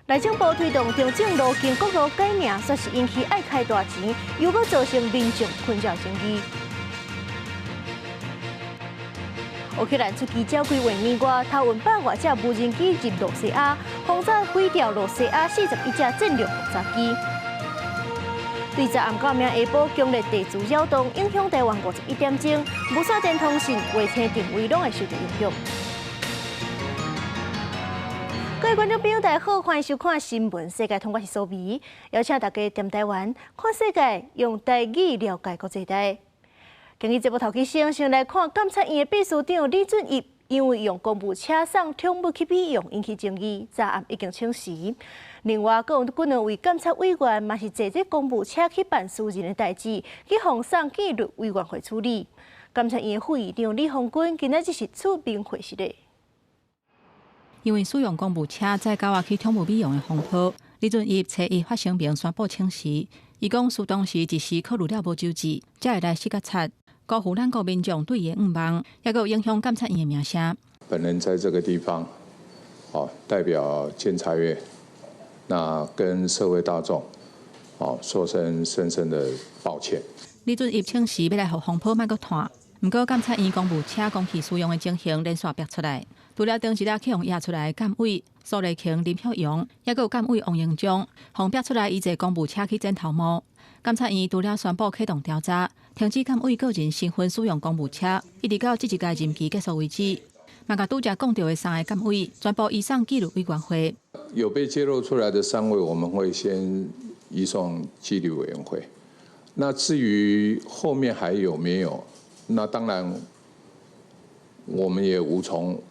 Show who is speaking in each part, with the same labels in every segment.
Speaker 1: 內政部推動中正路、經國路改名，煞是引起愛開大錢，又閣造成民眾困擾爭議。烏克蘭出奇招規畫面外，偷運百外隻無人機入露西亞，轟炸毀掉露西亞41架戰略轟炸機。對昨暗到明下晡，強烈地磁擾動，影響台灣51點鐘，無線電通訊、衛星定位攏會受到影響。各位觀眾朋友，大家好，歡迎收看《新聞世界通》，我是蘇美，邀請大家踮台灣看世界，用台語了解國際台。今日節目頭起先，先來看監察院的秘書長李俊逸，因為用公務車送寵物去美容，引起爭議，昨暗已經請辭。另外，閣有幾兩位監察委員嘛是坐這公務車去辦私人的代誌，去予送紀律委員會處理。監察院副院長李鴻鈞今仔日是出面回釋的。
Speaker 2: 因為使用公務車載狗仔去寵物美容的風波，李俊逸初一發聲明宣布請辭。伊講，事當時一時考慮了無周至，才會來失決策，辜負咱國民眾對伊的向望，抑閣有影響監察院的名聲。
Speaker 3: 本人在這個地方，代表監察院，那跟社會大眾，說聲深深的抱歉。
Speaker 2: 李俊逸請辭欲來予風波莫閣湠，毋過監察院公務車公器私用的情形連續爆出來，除了頂一日去予掖出來的監委蘇麗瓊、林曉陽，抑閣有監委王英章，予爆出來伊坐公務車去剪頭毛。監察院除了宣布啟動調查，停止監委個人身份使用公務車，一直到這一屆任期結束為止。嘛，共拄才講著的三个監委全部移送紀律委員會。
Speaker 3: 有被揭露出來的三位，我們會先移送紀律委員會。那至於後面還有沒有？那當然，我們也無從，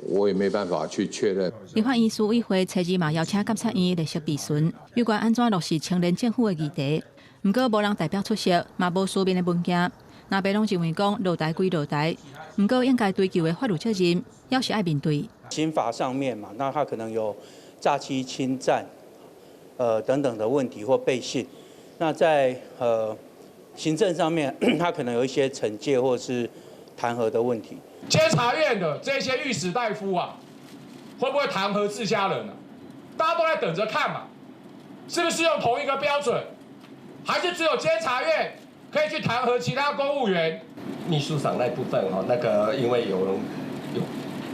Speaker 3: 我也沒辦法去確認。
Speaker 2: 立法院司委會初二嘛邀請監察院列席備詢，有關按怎落實清廉政府的議題。毋過無人代表出席，嘛無書面的文件。若白攏認為講落台歸落台，毋過應該追究的法律責任，猶是愛面對。
Speaker 4: 刑法上面嘛，那他可能有詐欺、侵佔，等等的問題或背信。那在行政上面，他可能有一些懲戒或是彈劾的問題。
Speaker 5: 監察院的這些御史大夫啊，會不會彈劾自家人呢？大家都在等着看嘛，是不是用同一個標準，還是只有監察院可以去彈劾其他公務員？
Speaker 6: 秘書長那部分哈，那個因為有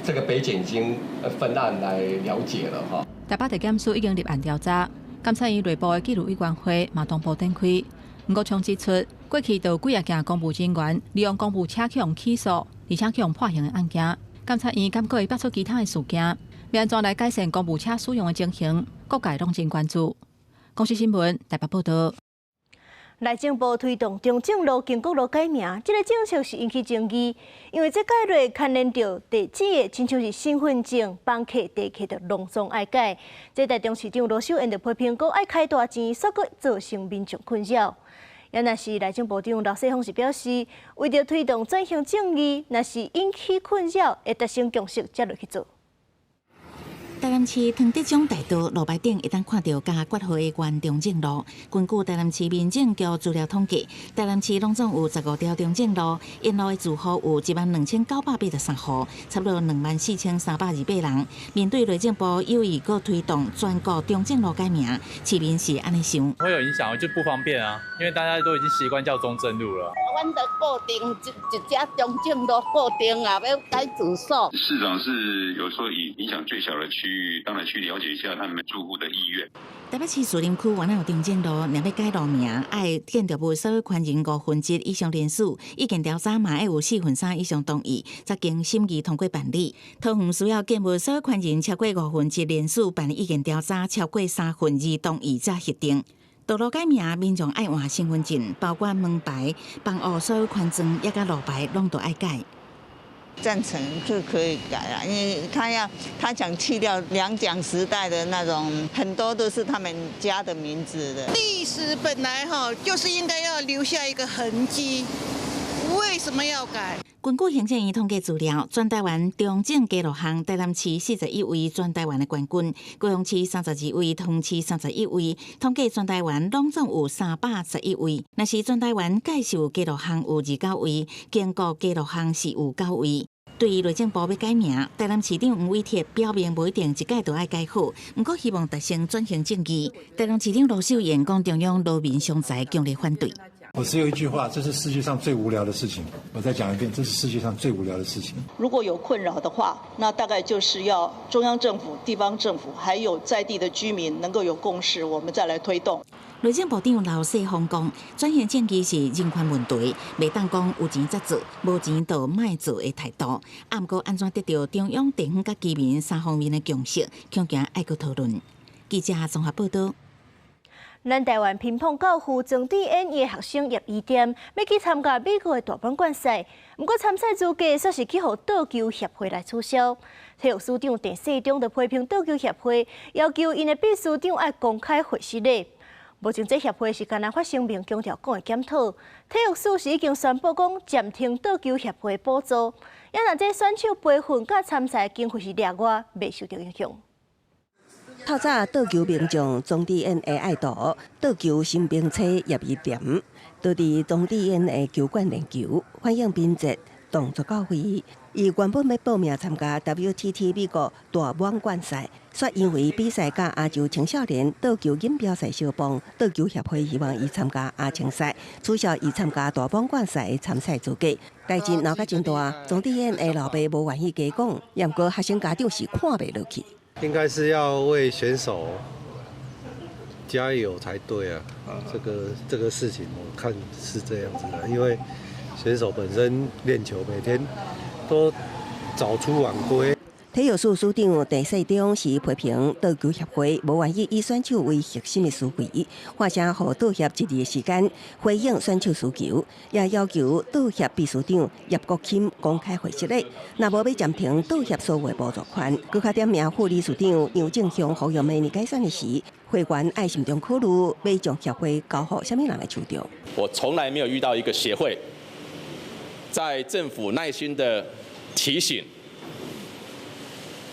Speaker 6: 這個北檢已經分案來了解了哈。
Speaker 2: 台北地檢署已經立案調查，監察院內部的紀律委員會嘛同步展開。吳國昌指出，過去就有幾仔件公務人員利用公務車去予起訴，而且去予判刑的案件，監察院感覺會爆出其他的事件，欲按怎來改善公務車使用的情形，各界攏真關注。公視新聞台北報道。
Speaker 1: 內政部推動中正路、經國路改名，這个政策是引起爭議，因為這改落牽連著地址的，親像是身份證、房客、地契著攏總愛改。這台中市長盧秀燕就批評講愛開大錢，煞閣造成民眾困擾。也若是內政部長劉世芳是表示，為著推動轉型正義，若是引起困擾，會達成共識，才落去做。
Speaker 7: 台南市湯德章大道路牌頂會當看著加括號的原中正路。根據台南市民政局資料統計，台南市攏總有15條中正路，沿路的住戶有12,983戶，差不多24,328人。面對內政部有意閣推動全國中正路改名，市民是按呢想。
Speaker 8: 會有影響，就不方便啊，因為大家都已經習慣叫中正路了。
Speaker 9: 阮著固定一一隻中正路固定啊，欲改住所。
Speaker 10: 市長是有說以影響最小的區域，當然去了解一下他們住戶的意願。
Speaker 7: 台北市士林區原來有中正路，若欲改路名，愛建築物所有權人五分之一以上聯署，意見調查嘛愛有四分三以上同意，才經審議通過辦理。桃園需要建物所有權人超過五分之一聯署辦理意見調查，超過三分二同意才核定。道路改名，民眾愛換身份證，包括門牌、房屋所有權狀，抑佮路牌，攏都愛改。
Speaker 11: 贊成是可以改啊，因為他要他想去掉兩蔣時代的那種，很多都是他們家的名字的。
Speaker 12: 歷史本來哈就是應該要留下一個痕跡，為什麼要改？
Speaker 7: 根據行政院統計資料，全台灣中正街路巷，台南市41位，全台灣的冠軍；高雄市32位，桃園市31位。統計全台灣攏總有311位。若是全台灣介壽街路巷有29位，經國街路巷是有九位。對於內政部欲改名，台南市長黃偉哲表明無一定一改就愛改好，毋過希望達成轉型正義。台南市長盧秀燕講，中央勞民傷財，強烈反對。
Speaker 13: 我只有一句話，這是世界上最無聊的事情。我再講一遍，這是世界上最無聊的事情。
Speaker 14: 如果有困擾的話，那大概就是要中央政府、地方政府，還有在地的居民能夠有共識，我們再來推動。
Speaker 7: 內政部長劉世鋒講，轉型正義是人權問題，袂當講有錢才做，無錢就莫做的態度。啊，毋過按怎得著中央、地方佮居民三方面的共識，恐驚愛閣討論。記者綜合報道。
Speaker 1: 咱台灣乒乓教父莊智淵伊的學生葉宜典欲去參加美國的大滿貫賽，毋過參賽資格煞是去予桌球協會來取消。體育署長鄭世忠就批評桌球協會，要求𪜶的秘書長愛公開會失禮。目前這協會是干焦發聲明強調講會檢討，體育署是已經宣布講暫停桌球協會補助，也若這選手培訓佮參賽經費是額外，袂受著影響。
Speaker 15: 透早桌球名將莊智淵的愛徒，桌球新兵車葉宜典，都佇莊智淵的球館練球，反應敏捷，動作到位。伊原本欲報名參加 WTT 美國大滿貫賽，卻因為比賽佮亞洲青少年桌球錦標賽相碰，桌球協會希望伊參加亞青賽，取消伊參加大滿貫賽的參賽資格。代誌鬧甲真大，莊智淵的老爸無願意加講，毋過學生家長是看袂落去。
Speaker 16: 應該是要為選手加油才對啊！這個事情我看是這樣子的，因為選手本身練球每天都早出晚歸。
Speaker 15: 體育署署長鄭世忠是批評桌球協會無願意以選手為核心的思維，發聲予桌協一日的時間回應選手需求，也要求桌協秘書長葉國欽公開回釋咧。若無欲暫停桌協所有補助款，閣較點名副理事長楊正雄呼籲明年改選的時，會員愛慎重考慮欲將協會交予啥物人的手中。
Speaker 17: 我從來沒有遇到一個協會，在政府耐心的提醒，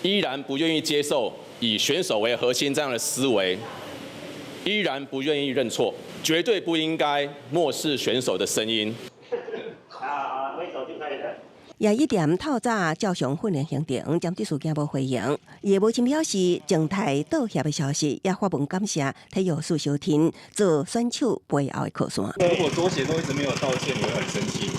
Speaker 17: 依然不願意接受以選手為核心這樣的思維，依然不願意認錯，絕對不應該漠視選手的聲音。
Speaker 15: 葉宜典透早照常訓練行程，針對事件無回應。伊的母親表示，靜態道歉的消息，也發文感謝體育署收聽做選手背後的靠山。
Speaker 18: 如果桌協都一直沒有道歉，你會很生氣。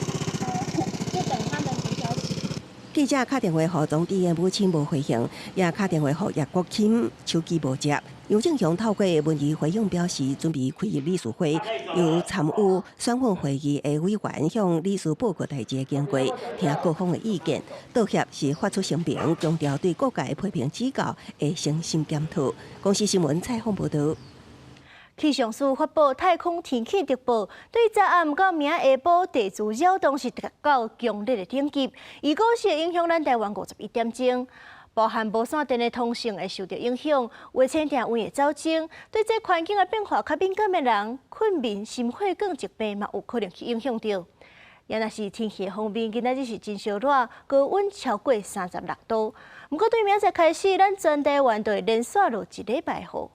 Speaker 15: 記者敲電話予莊智淵母親無回應，也敲電話予葉國欽，手機無接。楊正雄透過文字回應表示，準備開理事會，由參與選訓會議的委員向理事報告代誌的經過，聽各方的意見。桌協是發出聲明，強調對各界批評指教會誠心檢討。公視新聞採訪報導。
Speaker 1: 氣象署發布太空天氣特報，對昨暗到明仔下晡地磁擾動是達到強烈的等級，預估是會影響咱台灣51點鐘，包含無線電的通訊會受著影響，衛星定位會走鐘，對這環境的變化較敏感的人，睏眠、心血管疾病嘛有可能去影響著。也若是天氣方面，今仔日是真燒熱，高溫超過36度。毋過對明仔載開始，咱全台灣就會連續落一禮拜雨。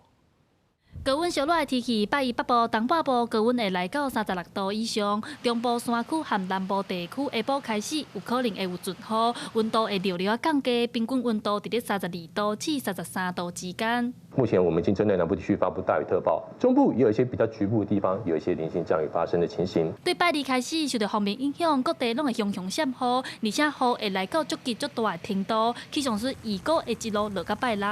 Speaker 19: 高溫燒熱的天氣，拜一北部、東半部高溫會來到36度以上，中部山區和南部地區下晡開始有可能會有陣雨，溫度會略略降低，平均溫度佇咧32度至33度之間。
Speaker 20: 目前我們已經針對南部地區發布大雨特報，中部也有一些比較局部的地方有一些零星降雨發生的情形。
Speaker 19: 對拜二開始受著鋒面影響，各地攏會雄雄閃雨，而且雨會來到足急足大的程度，氣象署預估會一路落到拜六。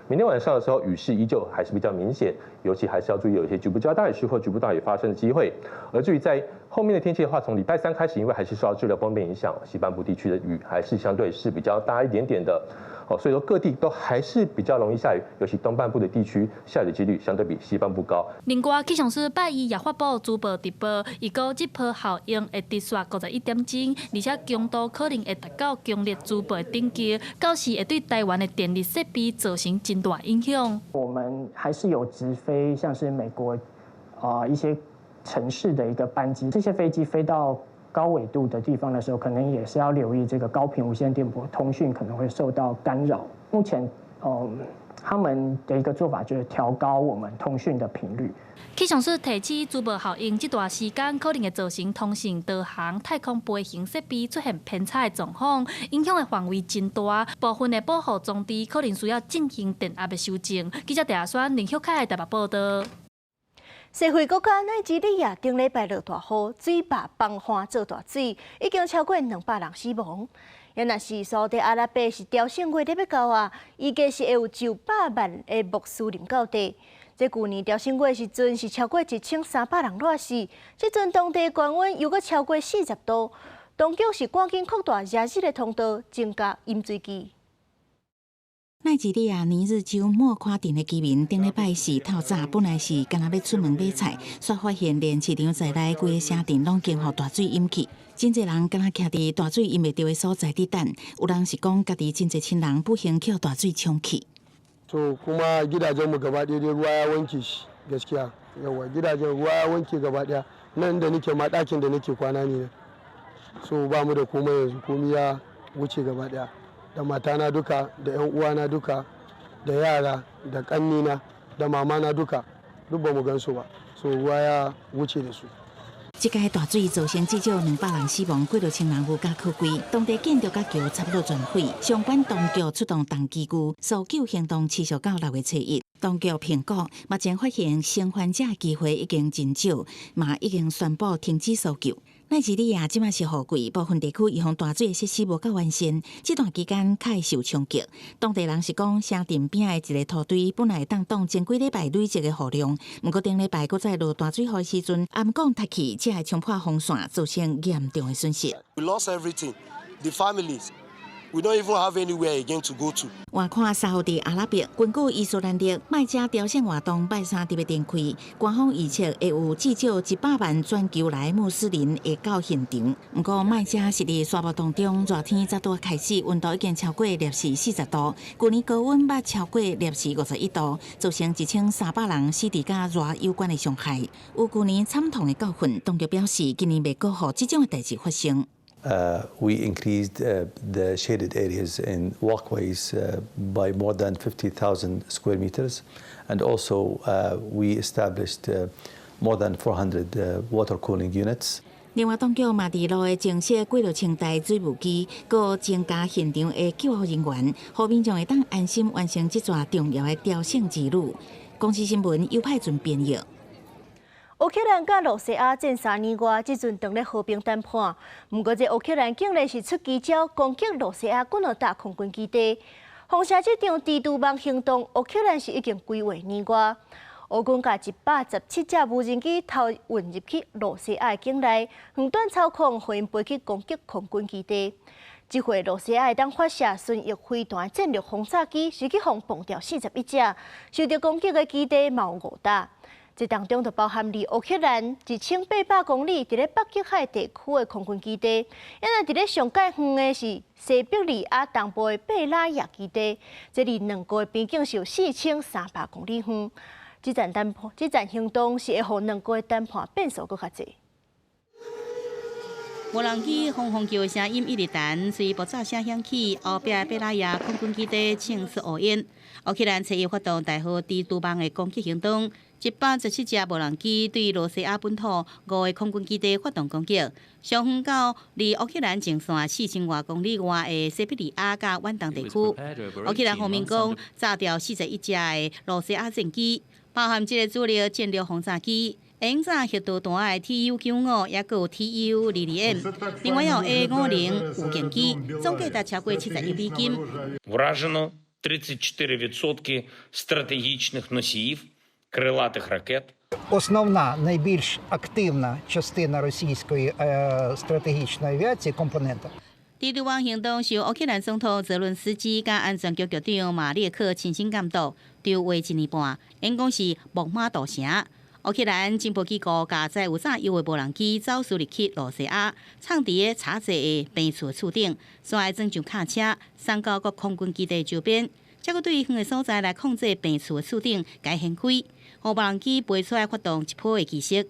Speaker 20: 明天晚上的時候，雨勢依舊還是比較明顯，尤其還是要注意有一些局部較大雨勢或局部大雨發生的機會。而至於在後面的天氣的話，從禮拜三開始，因為還是受到滯留鋒面影響，西半部地區的雨還是相對是比較大一點點的。哦，所以說各地都還是比較容易下雨，尤其東半部的地區下雨的幾率相對比西半部高。
Speaker 19: 另外，氣象署拜一也發布磁暴特報，預估這波效應會持續51點鐘，而且強度可能會達到強烈磁暴的等級，到時會對台灣的電力設備造成真大影響。
Speaker 21: 我們還是有直飛，像是美國一些城市的一個班機，這些飛機飛到高緯度的地方的時候，可能也是要留意這個高頻無線電波通訊可能會受到干擾。目前，他們的一個做法就是調高我們通訊的頻率。
Speaker 19: 氣象署提醒，珠報效應這段時間可能會造成通信、導航、太空飛行設備出現偏差的狀況，影響的範圍真大。部分的保護裝置可能需要進行電壓的修正。記者鄭阿選、林旭凱台北報道。
Speaker 1: 西非國家奈及利亞頂禮拜落大雨，水壩崩岸做大水，已經超過200人死亡。也若是沙特阿拉伯是朝聖月咧欲到啊，預計是會有900萬的穆斯林到地。這舊年朝聖月時陣是超過1300人熱死，這陣當地高溫又閣超過40度，當局是趕緊擴大熱日的通道，增加飲水機。
Speaker 7: 奈及利亞尼日州莫夸鎮的居民頂禮拜四透早本來是干焦欲出門買菜，煞發現連市場在內規個城鎮攏經予大水淹去。真濟人敢若徛佇大水淹袂著的所在佇等，有人是講家己真濟親人不幸予大水沖去。
Speaker 3: To kuma gidajen mu gaba ɗaya dai ruwa ya wanke shi gaskiya yawa gidajen ruwa ya wanke gaba ɗaya nan da nake ma ɗakin da nake kwana ne so ba mu da komai yanzu komai ya wuce gaba ɗaya da matana duka da 'yan uwana duka da yara da ƙannina da mamana duka duk ba mu gan su ba so ruwa ya wuce da su。
Speaker 7: 這擺大水造成至少200人死亡，幾若千人無家可歸。當地建築佮橋差不多全毀，相關當局出動重機具，搜救行動持續到6月初一。當局評估，目前發現生還者機會已經真少，嘛已經宣布停止搜救。奈及利亞這馬是雨季，部分地區預防大水的設施無夠完善，這段期間較會受衝擊。當地人是講，城鎮邊仔的一個土堆本來會當擋前幾禮拜累積的雨量，毋過頂禮拜閣再落大水雨的時陣，暗摃塌去，才會衝破防線，造成嚴重的損失。
Speaker 22: We lost everything, the families. We don't even have anywhere again to go to.
Speaker 7: 換看沙烏地阿拉伯，根據伊斯蘭曆，麥加朝聖活動拜三特別展開，官方預測會有至少100萬全球來穆斯林會到現場。毋過麥加是佇沙漠當中，熱天才拄開始，溫度已經超過攝氏40度。舊年高溫捌超過攝氏51度，造成1300人死佇佮熱有關的傷害。有舊年慘痛的教訓，當局表示今年袂閣予這種的代誌發生。
Speaker 23: We increased the shaded areas in walkways by more than 50,000 square meters, and also we established more than 400 water cooling units.
Speaker 7: 另外，當局嘛佇路的增設幾若千台水務機，閣增加現場的救護人員，予民眾會當安心完成這逝重要的朝聖之旅。公視新聞尤派准編譯。
Speaker 1: 烏克蘭佮羅西亞戰3年外，這陣當咧和平談判。毋過，這烏克蘭竟然是出奇招攻擊羅西亞幾若搭空軍基地。封殺這場蜘蛛網行動，烏克蘭是已經規劃年外。烏軍共117隻無人機偷運入去羅西亞境內，遠端操控，予𪜶飛去攻擊空軍基地。這回羅西亞會當發射巡弋飛彈戰略轟炸機，是去予磅掉41隻，受著攻擊的基地嘛有五搭。這當中就包含離烏克蘭1800公里，佇咧北極海地區的空軍基地，也若佇咧上蓋遠的是西伯利亞東部的貝拉亞基地，這離兩國的邊境是有4300公里遠。這陣談判，這陣行動是會予兩國的談判變數閣較濟。
Speaker 7: 無人機轟轟叫的聲音一直彈，隨爆炸聲響起，後壁的貝拉亞空軍基地衝出烏煙。烏克蘭初一發動代號蜘蛛網的攻擊行動，117隻無人機對羅西亞本土五个空軍基地發動攻擊，上遠到離烏克蘭前線4000外公里外的西伯利亞佮遠東地區。烏克蘭方面講，炸掉41隻的羅西亞戰機，包含這個主力戰略轟炸機。轟炸核導彈的 TU-95，抑閣有 TU-22M，另外有 A-50預警機，總價值超過70億美金。
Speaker 24: Вражено 34% стратегічних носіїв крилатих ракет.
Speaker 25: Основна найбільш активна частина російської стратегічної авіації компонента.
Speaker 7: 蜘蛛網行動是由烏克蘭總統澤倫斯基佮安全局局長馬列克親身監督，籌劃一年半，𪜶講是木馬屠城。烏克蘭情報機構共載有炸藥的無人機走私入去羅西亞，藏佇咧炒濟的病厝厝頂，煞來裝上卡車，送到各空軍基地周邊，才閣對遠的所在來控制病厝的厝頂，共掀開，予無人機飛出來發動一波的擊擊。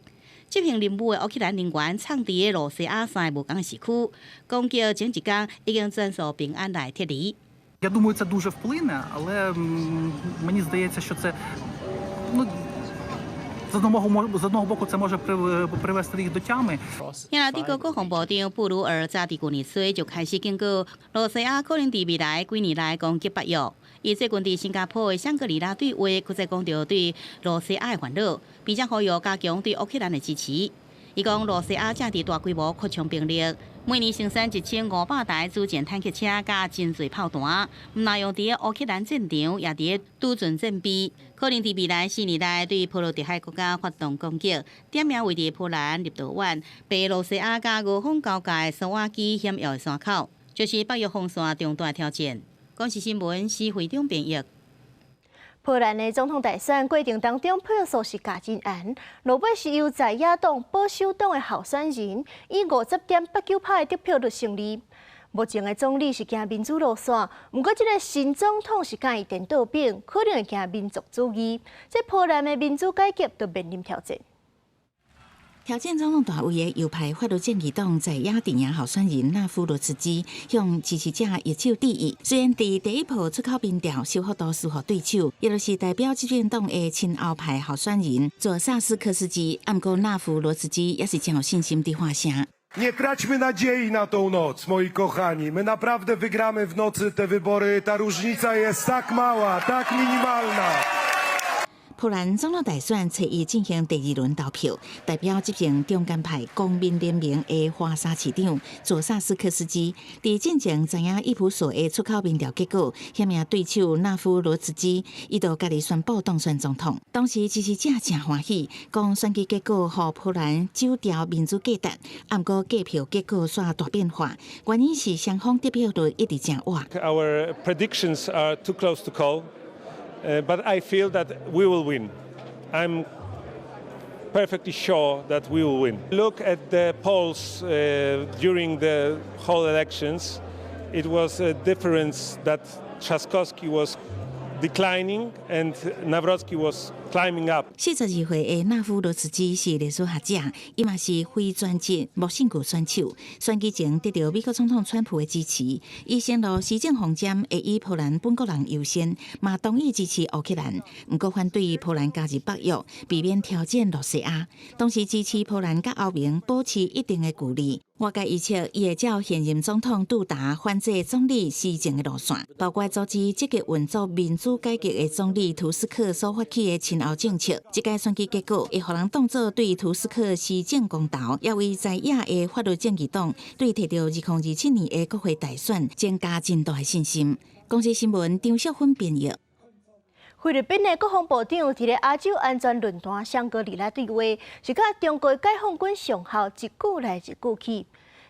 Speaker 7: 執行任務的烏克蘭人員藏佇咧羅西亞三个無仝的時區，攻擊前一工已經全數平安來撤離。
Speaker 2: Я думаю, це дуже вплине, але мені здається, що це, ну, з одного боку, це може привести їх до тями.
Speaker 4: 也若德國國防部長布魯爾早佇舊年初就開始警告，羅西亞可能佇未來幾年內攻擊北約。伊最近佇新加坡的香格里拉對話，閣再講著對羅西亞的煩惱，並且呼籲加強對烏克蘭的支持。伊講羅西亞正佇大規模擴充兵力，每年生產1500台主戰坦克車佮真濟炮彈，毋但用佇烏克蘭戰場，也佇儲存戰備，可能佇未來4年內對波羅的海國家發動攻擊，點名位佇波蘭、立陶宛、白羅斯亞佮俄方交界蘇瓦基險要的山口，就是北約防線重大挑戰。公視新聞施會長編譯。
Speaker 1: 波蘭的總統大選過程當中，票數是加真懸，落尾是由在野黨保守黨的候選人以50.89%的得票率勝利。目前的總理是行民主路線，毋過這个新總統是佮伊顛倒反，可能會行民族主義。這波蘭的民主改革都面臨挑戰。
Speaker 7: 挑戰總統大位的右派法律正義黨在野陣營候選人納夫羅茨基向支持者揮手致意。雖然佇第一波出口民調小幅度輸予對手，也就是代表執政黨的親歐派候選人佐薩斯科斯基，毋過納夫羅茨基也是真有信心佇喊聲。
Speaker 5: Nie traćmy nadziei na tą noc, moi kochani. My naprawdę wygramy w nocy te wybory. Ta różnica jest tak mała, tak minimalna.
Speaker 7: 波蘭總統大選初一進行第二輪投票，代表執政中間派公民聯盟的華沙市長佐薩斯科斯基，佇進前知影益普索的出口民調結果，險贏對手納夫羅茨基，伊就家己宣布當選總統。當時支持者誠歡喜，講選舉結果予波蘭走著民主價值，毋過計票結果煞大變化，原因是雙方得票率一直誠倚。
Speaker 6: Our predictions are too close to call. But I feel that we will win. I'm perfectly sure that we will win. Look at the polls during the whole elections. It was a difference that Trzaskowski was declining and Nawrocki was climbing up.
Speaker 7: 42歲的納夫羅茨基是歷史學者，伊嘛是非專職無選舉選手。選舉前得著美國總統川普的支持，伊承諾施政方針會以波蘭本國人優先，嘛同意支持烏克蘭，毋過反對波蘭加入北約，避免挑戰羅西亞。同時支持波蘭佮歐盟保持一定的距離。外界預測，伊會照現任總統杜達反制總理施政的路線，包括阻止積極運作民主改革的總理圖斯克所發起的親歐政策。這屆選舉結果會予人當做對圖斯克施政公投，也為在野的法律正義黨對提著2027年的國會大選增加真大的信心。公視新聞張淑芬編譯。
Speaker 1: 菲律賓的國防部長佇咧亞洲安全論壇香格里拉對話，是佮中國解放軍上校一句來一句去。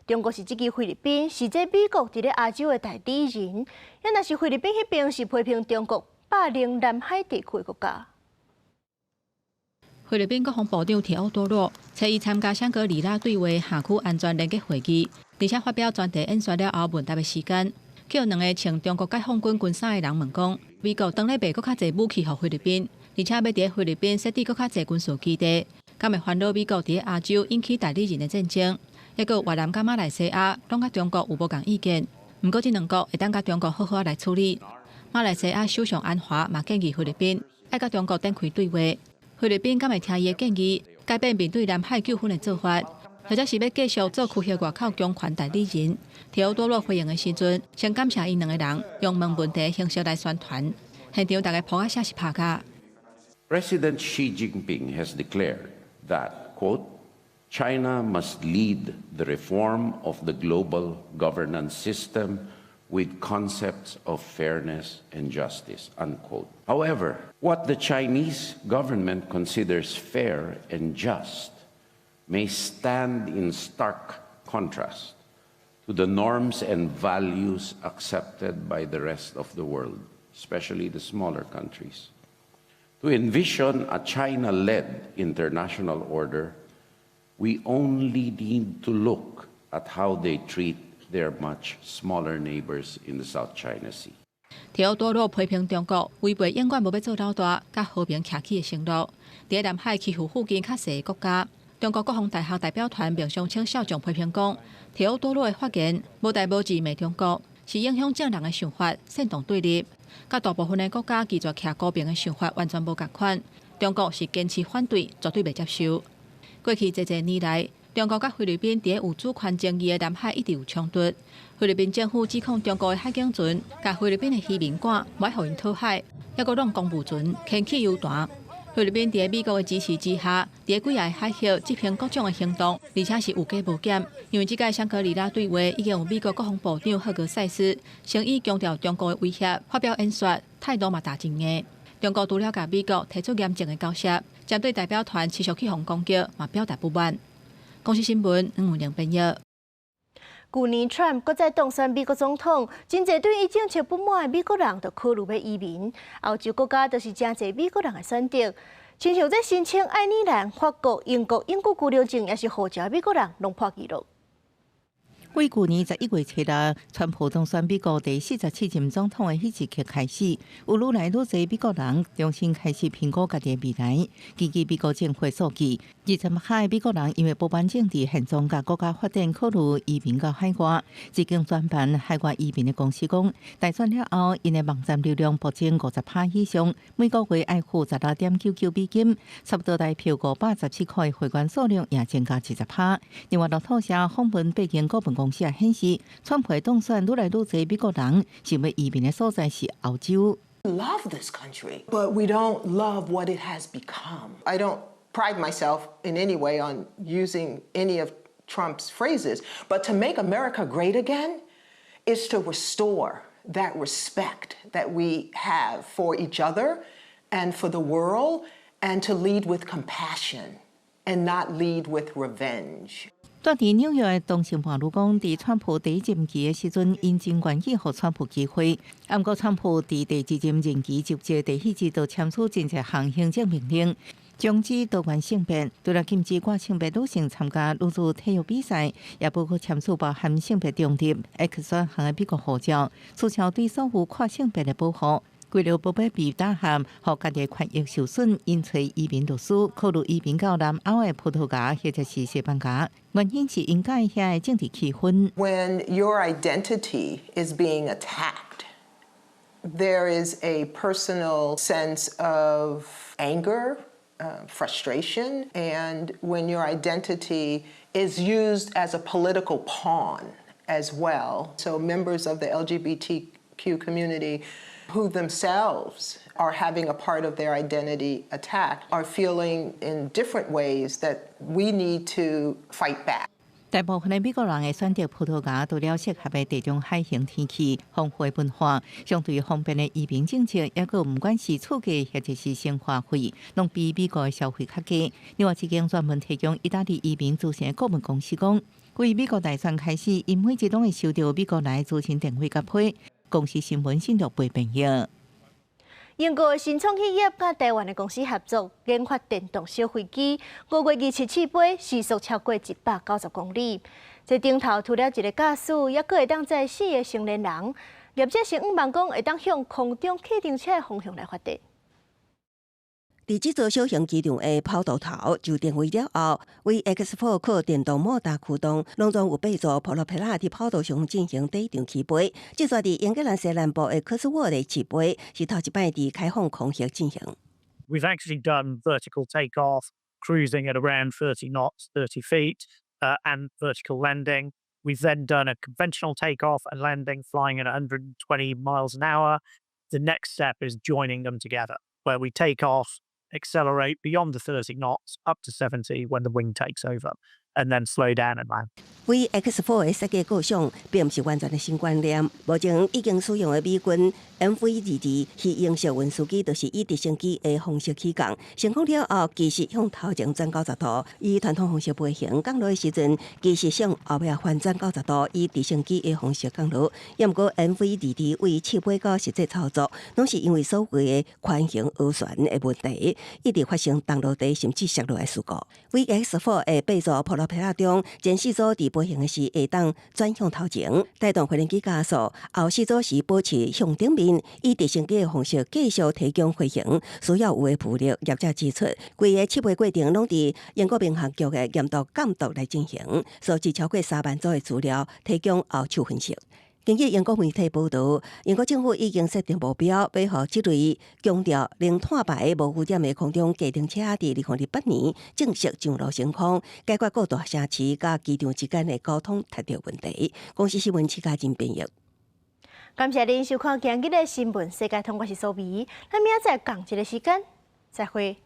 Speaker 1: 中國是質疑菲律賓是這美國佇咧亞洲的代理人，也若是菲律賓彼邊是批評中國霸凌南海地區的國家。
Speaker 8: 菲律賓國防部長提奧多洛初一參加香格里拉對話亞區安全聯結會議，而且發表專題演說了後問答的時間，去予兩个穿中國解放軍軍衫的人問講，美國當咧賣閣較濟武器予菲律賓，而且欲佇菲律賓設置閣較濟軍事基地，敢會煩惱美國佇亞洲引起代理人的戰爭？抑閣越南佮馬來西亞攏佮中國有無仝意見？毋過這兩國會當佮中國好好來處理。馬來西亞首相安華嘛建議菲律賓愛佮中國展開對話。菲律賓敢會聽伊的建議，改變面對南海糾紛的做法，或者是欲繼續做區域外口強權代理人？提奧多洛回應的時陣，先感謝𪜶兩個人用問問題形式來宣傳，現場大家噗仔聲是拍甲。
Speaker 26: President Xi Jinping has declared that, quote, China must lead the reform of the global governance system with concepts of fairness and justice, unquote. However, what the Chinese government considers fair and just may stand in stark contrast to the norms and values accepted by the rest of the world, especially the smaller countries. To envision a China-led international order, we only need to look at how they treat their much smaller neighbors in the South China Sea.
Speaker 8: 提奧多洛批評中國違背永遠無欲做老大、佮和平徛起的承諾。佇南海欺負附近較細的國家，中國國防大學代表團甯松青少將批評講，提奧多洛的發言無代無誌罵中國，是影響眾人的想法，煽動對立，佮大部分的國家拒絕徛高邊的想法完全無仝款。中國是堅持反對，絕對袂接受。過去濟濟年來，中國佮菲律賓佇有主權爭議的南海一直有衝突。菲律賓政府指控中國的海警船共菲律賓的漁民趕，無愛予𪜶討海，猶閣挵公務船牽汽油彈。菲律賓佇美國的支持之下，佇幾个海域執行各種的行動，而且是有加無減。因為這屆香格里拉對話已經有美國國防部長赫格塞斯，先以強調中國的威脅發表演說，態度嘛打真硬。中國除了共美國提出嚴正的交涉，針對代表團持續去予攻擊，嘛表達不滿。公視新聞黃文玲編譯。
Speaker 1: 舊年 Trump 閣再當選美國總統，真濟對伊政策不滿的美國人就考慮欲移民。歐洲國家就是誠濟美國人的選擇，親像這申請愛爾蘭、法國、英國永久居留證，抑是護照的美國人，攏破紀錄。
Speaker 9: 為舊年11月7日，川普當選美國第47任總統的彼一刻開始，有愈來愈濟美國人重新開始評估家己的未來。根據美國政府數據，20%的美國人因為不滿政治現狀佮國家發展，考慮移民到海外。這間專辦海外移民的公司講，大選了後，𪜶的網站流量暴增50趴以上，每個月愛付16.99美金，差不多台票517塊，會員數量也增加20趴。另外，路透社訪問背景顧問公司也顯示，川普當選，愈來愈濟美國人想欲移民的所在是歐洲。
Speaker 10: Love this country, but we don't love what it has become. I don't pride myself in any way on using any of Trump's phrases, but to make America great again is to restore that respect that we have for each other and for the world, and to lead with compassion and not lead with revenge.
Speaker 9: 住佇紐約的同性伴侶講，佇川普第一任期的時陣，𪜶真願意予川普機會。毋過，川普佇第二任任期就職第彼日就簽署真濟項行政命令，終止多元性別，除了禁止跨性別女性參加女子體育比賽，也包括簽署包含性別中立 X 選項的美國護照，取消對所有跨性別的保護。為了無欲被打壓，予家己權益受損，𪜶揣移民律師，考慮移民到南歐的葡萄牙或者是西班牙。原因是𪜶佮意遐的政治氣氛。
Speaker 10: When your identity is being attacked, there is a personal sense of anger, frustration, and when your identity is used as a political pawn as well. So members of the LGBTQ community who themselves are having a part of their identity attacked are feeling in different ways that we need to fight back.
Speaker 9: 大部分的美國人會選擇葡萄牙，除了適合的地中海型天氣、豐富的文化、相對方便的移民政策，抑閣毋管是厝價或者是生活費，攏比美國的消費較低。另外，一間專門提供意大利移民諮詢的顧問公司講，自美國大選開始，𪜶每日攏會收到美國來的諮詢電話佮批。公視新聞新錄背編譯。
Speaker 1: 英國新創企業佮台灣的公司合作研發電動小飛機，5月27試飛，時速超過190公里。這頂頭除了一个駕駛，猶閣會當載四个成年人。業者是向望講會當向空中客運車的方向來發展。
Speaker 15: 佇這座小型機場的跑道頭就定位了後，VX4 靠電動摩打驅動，攏總有八組普羅皮拉佇跑道上進行短場起飛。這逝佇英格蘭西南部的科斯沃德試飛，是頭一擺佇開放空域進行。
Speaker 11: We've actually done vertical takeoff, cruising at around 30 knots, 30 feet, and vertical landing. We've then done a conventional takeoff and landing, flying at 120 miles an hour. The next step is joining them together, where we take off, accelerate beyond the 30 knots up to 70 when the wing takes over, and then slow down and land.
Speaker 15: VX4 的設計構想並毋是完全的新觀念，目前已經使用的美軍 MV-22魚鷹式運輸機，就是以直升機的方式起降，升空了後，機身向頭前轉90度，以傳統方式飛行降落的時陣，機身向後壁翻轉90度，以直升機的方式降落。抑毋過 MV-22 為試飛到實際操作，攏是因為所謂的寬型螺旋的問題，一直發生降落地甚至摔落的事故。VX4 的八組普羅皮拉中，前四組佇飛行的時會當轉向頭前，帶動飛行機加速；後四組時保持向頂面，以直升機的方式繼續提供飛行，需要有的浮力。業者指出，規个試飛過程攏佇英國民航局的嚴督監督來進行，收集超過3萬組的資料，提供後手分析。根據英國媒體報導，英國政府已經設定目標，欲予這類強調零碳排、無污染的空中計程車佇2028年正式上路升空，解決各大城市佮機場之間的交通窒著問題。公視新聞徐家珍編譯。
Speaker 1: 感謝您收看今日的新聞世界通，我是蘇美，咱明仔載仝一个時間再會。